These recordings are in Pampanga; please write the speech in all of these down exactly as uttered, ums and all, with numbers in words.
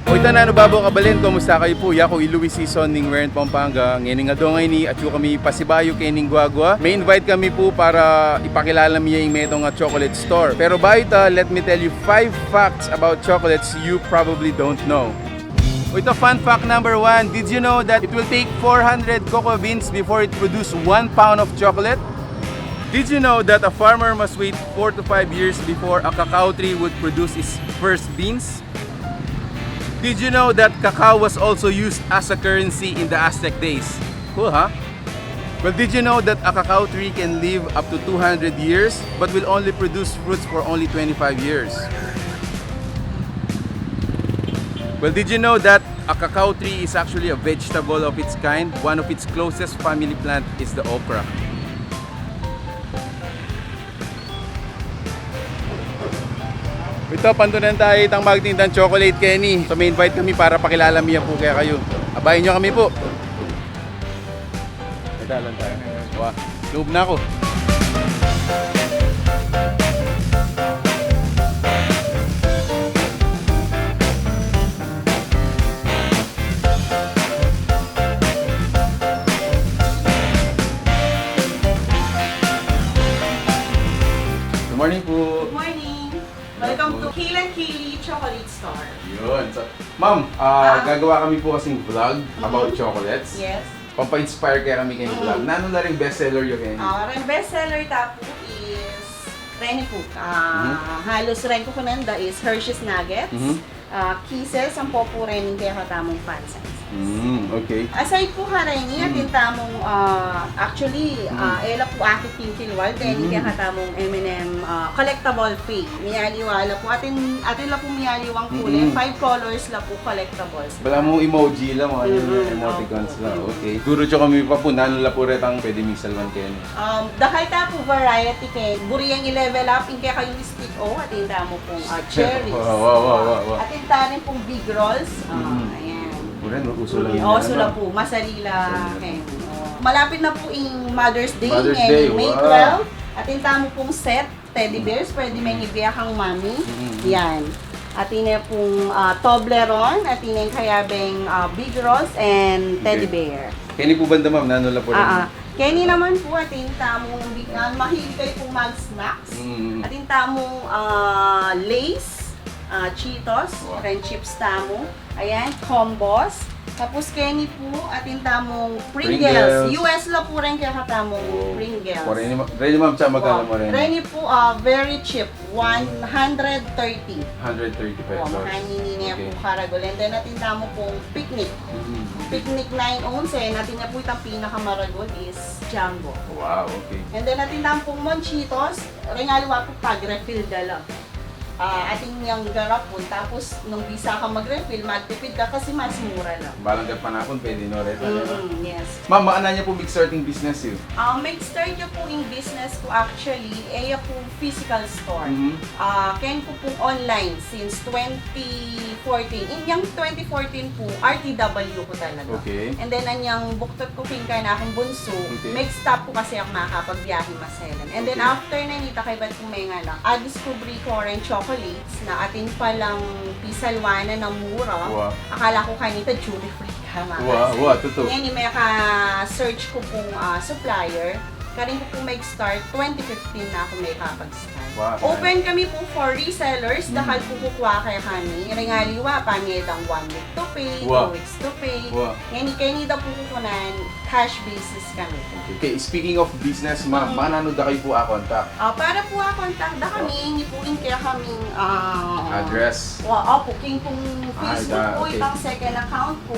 O ita, nanu babu kabalin, kumusta kayu pu? Yaku i Luis Sison ning Wherein, Pampanga. Ngening adong ini, atyu kami pasibayu kening guagua. May invite kami pu para ipakilala mi ya ing metung a chocolate store. Pero bayu ta, let me tell you five facts about chocolates you probably don't know. O ita, fun fact number one, did you know that it will take four hundred cocoa beans before it produce one pound of chocolate? Did you know that a farmer must wait four to five years before a cacao tree would produce its first beans? Did you know that cacao was also used as a currency in the Aztec days? Cool, huh? Well, did you know that a cacao tree can live up to two hundred years but will only produce fruits for only twenty-five years? Well, did you know that a cacao tree is actually a vegetable of its kind? One of its closest family plant is the okra. Ita, pandunan tayu itang magtindang chocolate keni. So, may invite kami para pakilala mi ya pu kekayu. Abayan yu kami pu. Ita, dalan tayu. Wa, lub na ku. Good morning pu. Good morning. Welcome to Kayla and Kaylee Chocolate Store. Yun. So, ma'am, ah, Ah. gagawa kami pu kasing vlog about Mhm. chocolates. Yes. Pampa-inspire kaya kami keng Mhm. vlog. Nanu na ring bestseller yu keni? Ah, ring bestseller ta pu is reni pu. Ah, Mhm. halos reng kukunan da is Hershey's Nuggets. Mhm. Ah, Kisses, ampo pu reng kekatamung fancy. Mm, okay. Aside pu kareni, Mm. atin tamung, ah, actually, Mm. ah, e la pu akit king kilwal, then Mm. kekatamung M and M, ah, collectible fake. Miyaliwa la pu, atin, atin la pu miyaliwang kulay, Mm. five colors la pu collectibles. Balamu emoji la, mga Mm, emoticons opo. la. Mm. Okay. Turu yu kami pa pu, nanu la pu retang pwede ming salwan keni? Um, dakal ta pu variety keni. Buri yang i-level up, ing kekayung stick, o, atin tamu pung, ah, cherries. Wa, wa, wa, wa, wa. Atin ta rin pung big rolls. Ah, Mm. ayan. Buri, uso la Mm, yan, uso la ano? pu. Masali la Masali la. keni. O. Malapit na pu ing Mother's Day, Mother's ngeni, Day, May wow. twelve. Atin tamu pung set, teddy Mm. bears, pwede Mm. meng ibie kang mami. Mm. Yan. Atin ne pung, ah, Toblerone, atin ne kayabeng, ah, big rolls and teddy Okay. bear. Keni pu banda, ma'am, nanu la pu rin? Ah, ah. Keni naman pu, atin tamung, ah, mahilig kayu pung mag-snacks. Mm. Atin tamung, ah, Lays, ah, Cheetos, Wow. ren chips tamu. Ayan, combos. Tapos keni pu, atin tamung Pringles. Pringles. U S la pu ren kekatamung Wow. Pringles. Wa, reni ma-, reni, ma'am, tsa magkano Wow. mo rin? Reni pu, ah, very cheap. One hundred thirty. Hundred thirty pesos. Wa, makanini ne Okay. pu karagul. And then, atin tamu pung picnic. Mm. Picnic nine ounce, eh. Atin ne pu itang pinakamaragul is jumbo. Wow, okay. And then, atin tamu pung Monchitos. Ring aliwa pu pag-refill da la. Ah, atin yang garapon. Tapos, nung bisa ka mag-refill, magtipid ka kasi mas mura la. Balang gatpanapun, pwede no, reta, Mm, diba? yes. Ma'am, makananu pu mig-start ing business yu? Ah, mig-start yu pu ing business ku actually, e ya pu physical store. Mhm. Ah, keni ku pung online since twenty fourteen. Inyang twenty fourteen pu, R T W ku talaga. Okay. And then, anyang buktut ku king kanakung bunsu, Okay. mig-stop ku kasi aku makakapagbiyahe maselan. And then, Okay. after na nita, kaybat ku menganak, a-discovery ku reng chocolates na atin palang pisalwanan a mura. Wa. Akala ku kanita duty free ka, Wa, makanyan. wa, tutu. Ngeni, meka-search ku pung, ah, supplier. Karin ku pu mig-start, twenty fifteen na ku mekapag-start. Wa, Open nice. kami pu for resellers, Mm. dakal pu kukua kekami. Ring aliwa, pamie dang one week to pay, Wa. two weeks to pay. Wa. Ngeni, keni da pu kukunan, cash basis kami. Okay, speaking of business, ma'am, Mm. makananu da kayu pu a-contact? Ah, para pu a-contact da kami, ini pu ing kekaming, ah, Address. Wa, opu, king pung Ah, Facebook ita, pu, okay. itang second account pu,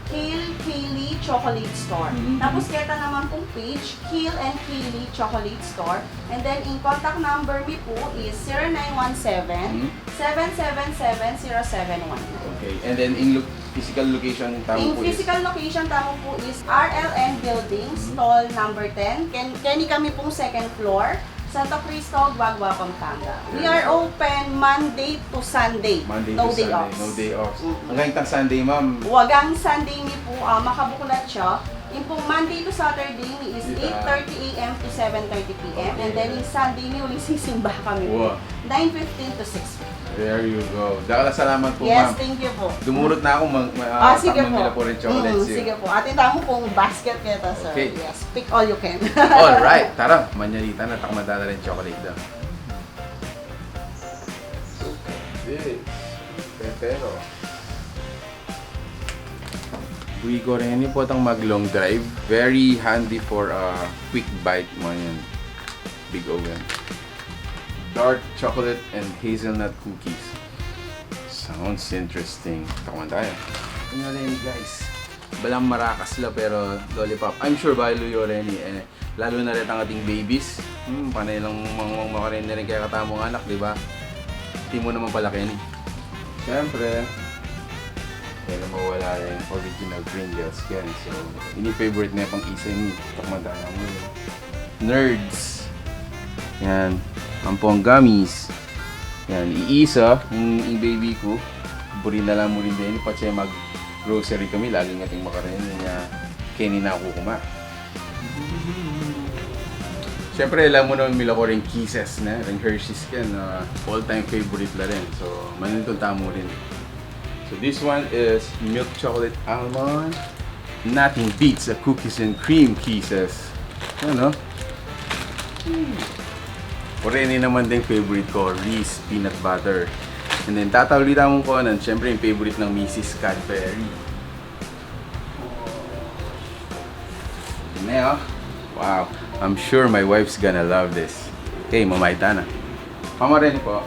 Kale Kaylee Chocolate Store. Mm-hmm. Tapos keta naman pung page, Kale and Kaylee Chocolate Store. And then, ing contact number mi pu is zero nine one seven, Mm-hmm. seven seven seven, zero seven one nine. Okay. And then, ing lo-, physical location tamu Ing pu is? physical location tamu pu is R L N Building, Mm-hmm. stall number ten. Ken-, keni kami pung second floor, Santo Cristo, Guagua, Pampanga. We Very are good. open Monday to Sunday. Monday No to day Sunday, offs. no day offs. Mm-mm. Anggang itang Sunday, ma'am? Wa, anggang Sunday mi pu, ah, makabuklat ya. Ing pung Monday to Saturday mi is Ita. eight thirty A M to seven thirty P M. Okay. And then, ing Sunday mi, uling sisimba kami pu. Wa. Nine fifteen to six fifteen. There you go. Dakal a salamat po, yes, ma'am. Thank you po. Dumurut na ako, mag, mag, ah, sige po. Takman nila po rin chocolate, mm, sir. Sige po. Atin tamu pong basket keta, sir. Okay. Yes. Pick all you can. All right. Tara, manyalitan na, takman tana rin chocolate da. This. Pepero. Bui ko rin, ini po tang mag long drive. Very handy for a quick bite mo yan. Big oven. Dark chocolate and hazelnut cookies. Sounds interesting. Takman tayo. Tingnan rin, guys. Balang marakas la, pero lollipop. I'm sure bayu yu rin, eh. Lalu na rin ang ating babies. Hmm, panay lang mang, mang makarin na rin kaya katamung anak, di ba? Di mo naman pala keni. Siyempre, kaya na mawala yung original Pringles yan. So, ini favorite na pang isa ini. Takman tayo ng nerds. Yan. Ampong gummies. Yan. Iisa, yung, yung baby ko. Buri na lang mo rin din. Patse mag grocery kami, laging ating makarin. Yung, ah, keni na ako kuma. Siyempre, alam mo naman, mila ko rin Kisses na, rin Hershey's yan, ah, all-time favorite la rin. So, manintun tamu rin. So, this one is milk chocolate almond. Nothing beats a cookies and cream Kisses. Ano? Hmm. O rin, ini naman din favorite ko, Reese peanut butter. And then, tatauli tamu ko, and siyempre, yung favorite ng misis, Cadbury. Ini, oh. Wow. I'm sure my wife's gonna love this. Okay, mamayta na. Mama, ready po.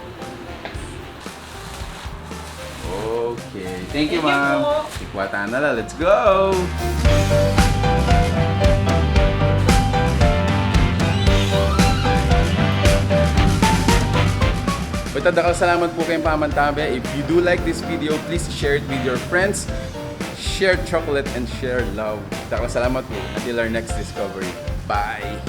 Okay. Thank you, ma'am. Thank you po. Tikwa tana la. Let's go! Basta dakal salamat po kayong pamantabe. If you do like this video, please share it with your friends. Share chocolate and share love. Dakal salamat po. Until our next discovery. Bye!